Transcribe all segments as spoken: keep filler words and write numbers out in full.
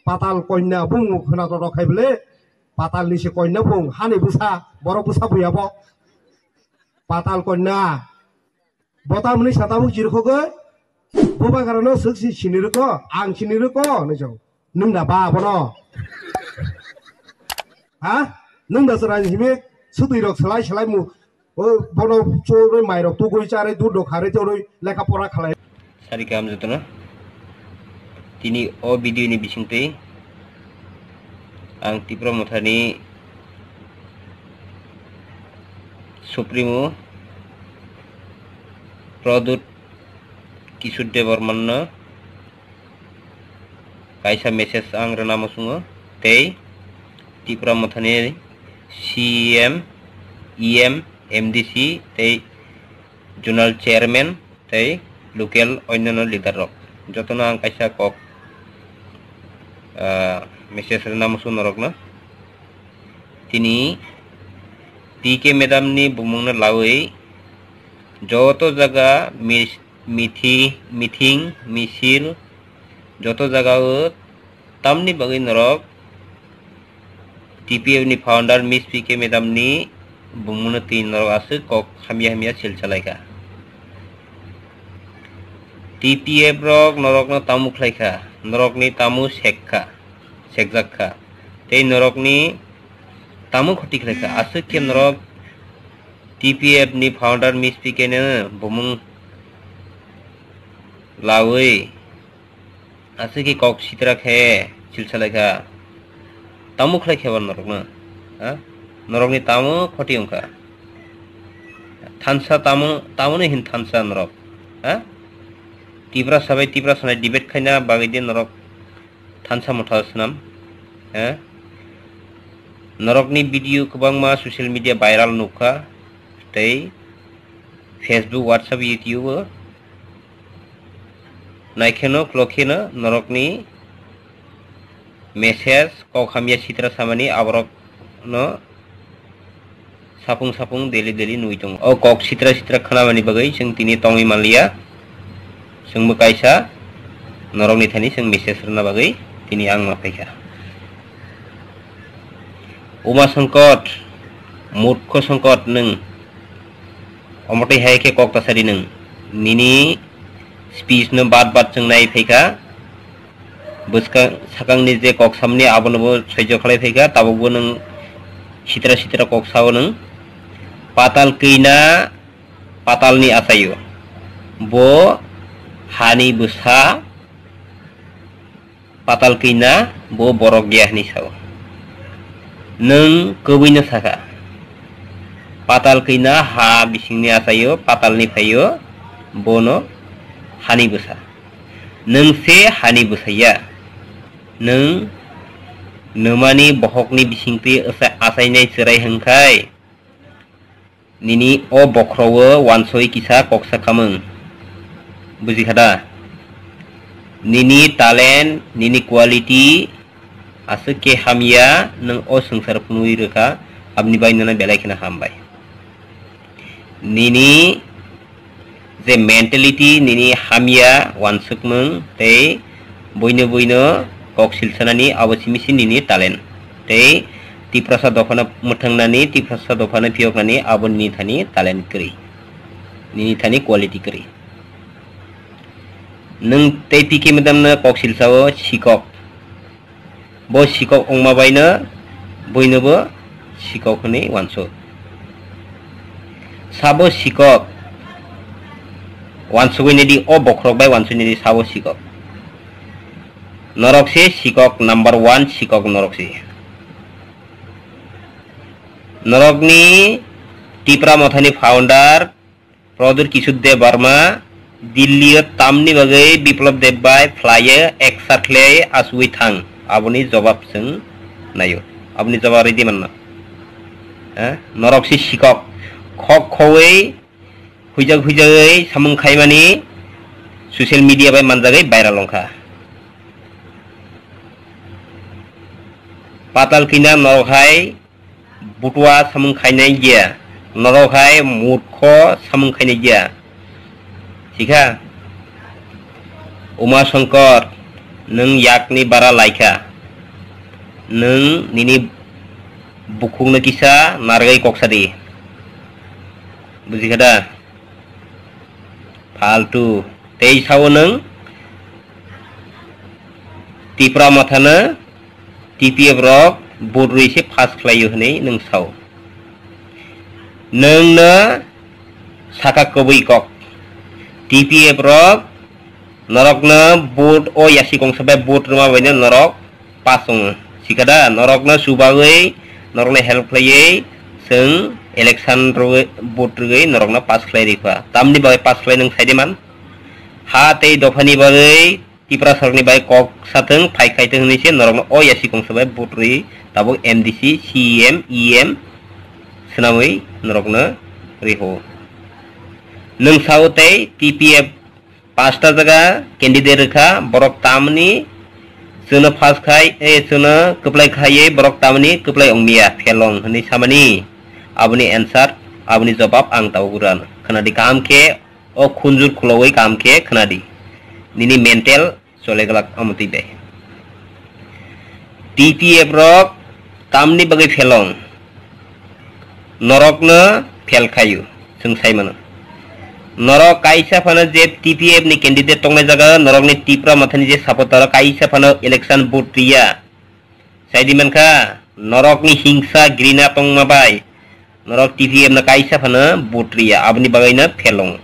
Patal Konya bung khwna to rok khai bele. Patal ni se Konya bung hani bwsa, borok bwsa buya bo. Patal Konya. Bo tamni sa tabuk jiri khogwi. Bo ba karano swk si sini rwkho, ang sini rwkho, hinwi chong. Nwng da ba abono? Ha? Nwng da chwrai himi swtwi rok slai slai mu. O bono chorwi mai rok tugwi charwi dud rok kharwi chorwi lekha pora khalai. Sari kaham jotono. Tini o video ni bisingtwi ang Tipra Mothani Supremo Pradyut Kishore Debbarmano kaisa message ang rwna muchungo, tei Tipra Mothani C M, E M, M D C tei Zonal Chairman tei local onyono leader rok jotono ang kaisa kok, ah, message rwna muchungo norokno. Tini P K madam ni bumungno lawi joto jaga mis-, mithi-, meeting, misil, joto jaga o tamni bagwi norok T P F ni founder Miss P K madam ni bumungno twi norok aswk kok hamya hamya sil salaikha. T P F rok norokno tamo khlaikha, norokni tamo sekha, sekjak kha, tei norokni tamo khoti khlaikha, aswk khe norok T P F ni founder Miss P K no bumung lawi aswk khe kok sitra khe sil salaikha. Tamo khlai khe bo norokno, ha? Norokni tamo khoti wngkha. Thansa tamo, tamoni hin thansa norok, ha? Tiprasa bai Tiprasa nai debate khaina bagwi de norok thansa motha swnam, ha? Norokni video kwbangma social media viral nukha, tei Facebook, WhatsApp, YouTube o naikheno, klokheno norokni message, kok hamya sitra samani aborokno sapung sapung daily daily nugwi tongo. O kok sitra sitra khwnamani bagwi chwng tini tongwi manliya. Chwngbo kaisa norokni thani chwng message rwna bagwi tini ang ma phaikha. Uma Songkot, murkho Songkot nwng. Omo twi hai khe kok ta sadi nwng. Nini speech no bat bat chwng nai phaikha. Bwskang sakangni je kok samni abono bo soijo khlai phaikha, tabukbo nwng sitra sitra kok sao nwng. Patal kina, patalni achaio. Bo hani bwsa, patal kina, bo borok ya hwnwi sao. Nwng kwbwino sakha, patal kina ha bisingni achaio, patalni phaio, bono hani bwsa. Nwng se hani bwsaiya. Nwng nwmani bohokni bisingtwi achainai chwrai hwnkhai, nini o bokhrogo wansoi kisa koksa khamung. Buji kha da? Nini talent, nini quality aswk khe hamya, nwng o swngchar phunugwi rwkha, aboni bai nono belai kheno hambai. Nini je mentality nini hamya, wansukmung tei buino buino kok silsanani abo simi se nini talent. Tei Tiprasa dophano mwthangnani, Tiprasa dophano phiyoknani abo nini thani talent kwrwi, nini thani quality kwrwi. Nwng tei P K madamno kok silsao sikok. Bo sikok wngma baino buinobo sikok hwnwi uansuk. Sabo sikok uansugwi naidi, o bokhorok bai uansugwi naidi sabo sikok. Norok se sikok number one sikok norok se. Norokni Tipra Mothani founder Pradyut Kishore Debbarma Delhi o tamni bagwi Biplab Deb bai phlaiyo eksa khlai asugwi thang, aboni jobab chwng naio, aboni jobab ridi manna. Eh, norok si sikok khok khowi huijak huijagwi samung khaimani social media bai manjagwi viral wngkha. Patal kina norok hai butua samung khainai ya, norok hai murkho samung khainai ya. Thikha? Uma Shankar, nwng yakni bara laikha. Nwng nini bukhukno kisa narwgwi kok sadi. Bujikha da? Faltu. Tei sao nwng Tipra Mothano T P F rok vote rwi se pass khlaio hwnwi nwng sao. Nwng no saka kwbwi kok. T P F rok norokno vote o yasi kongsa bai vote rwma baino norok pass wngo. Sikada norokno chubagwi, norokno help khlaiwi chwng election rwi, vote rwgwi norokno pass khlai rikha. Tamni bagwi pass khlai nwng saidi man? Ha tei dophani bagwi Tiprasarokni bai kok sathwng, phai khaithwng hwnwi se norokno o yasi kongsa bai vote rwi tabuk M D C, C E M, E M swnamwi norokno rikho. Nwng sao tei T P F pasta jaga candidate rwkha, borok tamni chwngno pass khai, eh, chwngno kwplai khaiwi borok tamni kwplai wngmiya, phelong hwnwi samani. Aboni answer, aboni jobab ang tabuk rwna. Khwnadi kaham khe, o khunjur khulogwi kaham khe khwnadi. Nini mental chole glak omo twi bai. T P F rok tamni bagwi phelong? Norokno phel khayu, chwng sai mano. Norok kaisa phano je T P F ni candidate tongnai jaga, norokni Tipra Mothani je supporter kaisa phano election vote riya. Saidi mankha, norokni hingsa grina tongma bai norok T P F no kaisa phano vote riya, aboni bagwi no phelong.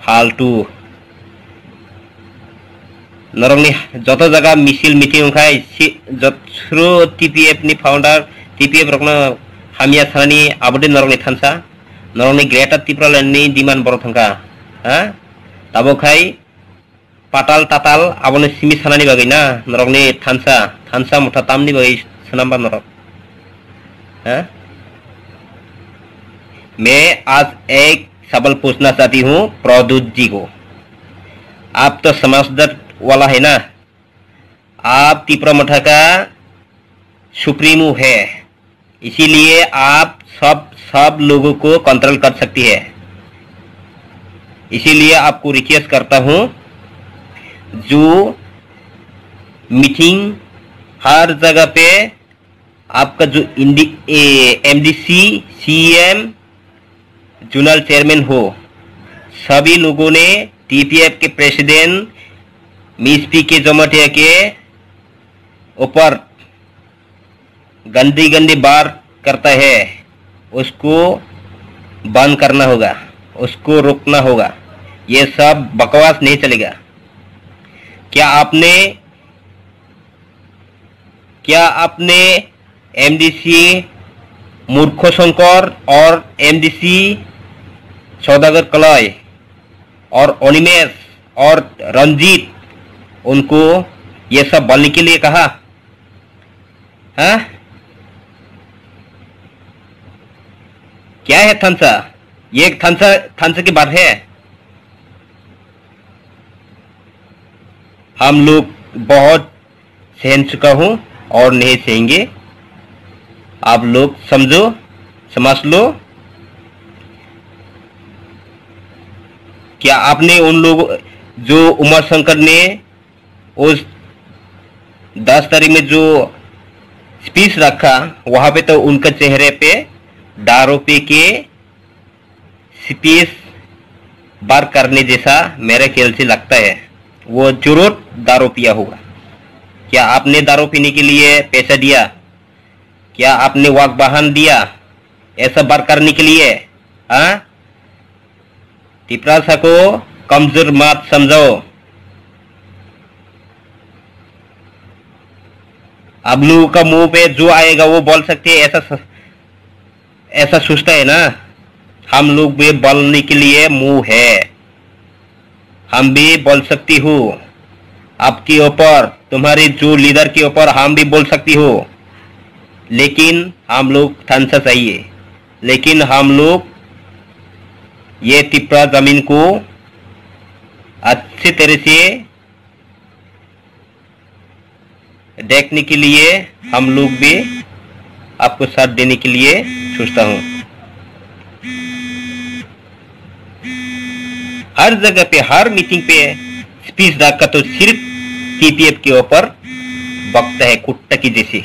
Faltu. Norokni joto jaga misil meeting wngkhai si, jot-, sro T P F ni founder, T P F rokno hamya sanani aboni norokni thansa. Norokni Greater Tipraland ni demand borok thangkha. Ha? Tabuk khai patal tatal abono simi sanani bagwi na norokni thansa, thansa motha tamni bagwi swnamba norok? Ha? मैं आज एक सवाल पूछना चाहती हूँ प्रद्युत जी को। आप तो समझदार वाला है ना? आप तिपरा मठा का सुप्रीमो है। इसीलिए आप सब, सब लोगों को कंट्रोल कर सकती है। इसीलिए आपको रिक्वेस्ट करता हूँ, जो मीटिंग हर जगह पे आपका जो इंडी-, ए, एमडीसी, सीएम, जोनल चेयरमैन हो, सभी लोगों ने टीपीएफ के प्रेसिडेंट मिस पी के जमातिया के ऊपर गंदी गंदी बात करता है, उसको बंद करना होगा, उसको रोकना होगा। ये सब बकवास नहीं चलेगा। क्या आपने, क्या आपने एमडीसी मूर्ख शंकर और एमडीसी सौदागर कलय और अनिमेश और रंजीत, उनको ये सब बोलने के लिए कहा? हाँ? क्या है थानसा? ये थानसा, थानसा की बात है। हम लोग बहुत सहन चुका हूँ और नहीं सहेंगे। आप लोग समझो, समझ लो। क्या आपने उन लोग, जो उमा शंकर ने उस दस तारीख में जो स्पीच रखा, वहाँ पे तो उनका चेहरे पे दारू पी के स्पीच बार करने जैसा मेरे ख्याल से लगता है। वो जरूर दारू पिया होगा। क्या आपने दारू पीने के लिए पैसा दिया? क्या आपने वाक वाहन दिया ऐसा बार करने के लिए? हाँ? तिपरासा को कमजोर मत समझो। आप लोगों का मुंह पे जो आएगा वो बोल सकते हैं, ऐसा स-, ऐसा सोचता है ना? हम लोग भी बोलने के लिए मुंह है, हम भी बोल सकती हूँ। आपके ऊपर, तुम्हारे जो लीडर के ऊपर हम भी बोल सकती हूँ, लेकिन हम लोग थानसा चाहिए। लेकिन हम लोग ये तिपरा जमीन को अच्छे तरह से देखने के लिए हम लोग भी आपको साथ देने के लिए सोचता हूँ। हर जगह पे, हर मीटिंग पे स्पीच रखा तो सिर्फ टीपीएफ के ऊपर बकता है कुत्ता की जैसी।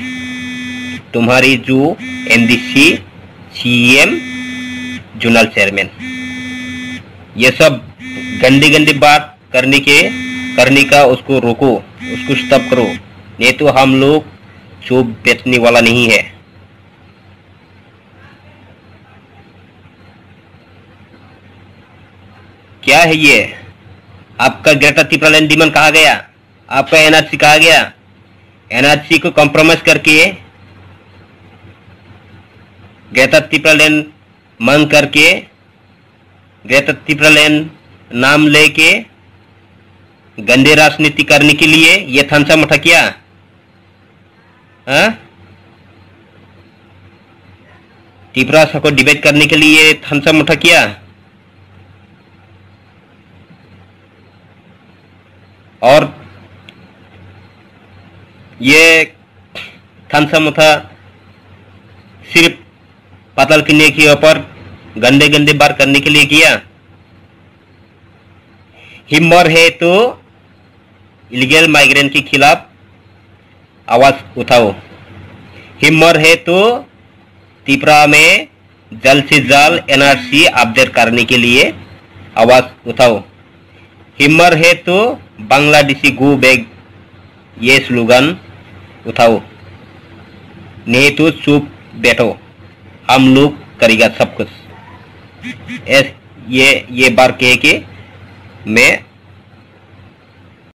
तुम्हारी जो एमडीसी, सीएम, जोनल चेयरमैन, ये सब गंदी गंदी बात करने के, करने का उसको रोको, उसको स्टॉप करो, नहीं तो हम लोग चुप बैठने वाला नहीं है। क्या है ये? आपका ग्रेटर तिप्रालैंड डिमांड कहाँ गया? आपका एनआरसी कहाँ गया? एनआरसी को कॉम्प्रोमाइज करके ग्रेटर तिप्रालैंड मांग करके, ग्रेटर तिप्रालैंड नाम लेके गंदे राजनीति करने के लिए ये थानसा मठा किया? हाँ? तिपरासा को डिवाइड करने के लिए थानसा मठा किया? और ये थानसा मठा सिर्फ पाताल के नेकी ऊपर गंदे गंदे बार करने के लिए किया। हिम्मर है तो इलीगल माइग्रेंट के खिलाफ आवाज उठाओ। हिम्मर है तो त्रिपुरा में जल्द से जल्द एनआरसी अपडेट करने के लिए आवाज उठाओ। हिम्मर है तो बांग्लादेशी गो बैक ये स्लोगन उठाओ, नहीं तो चुप बैठो, हम लोग करेगा सब कुछ। ऐस-, ये, ये बार कह के मैं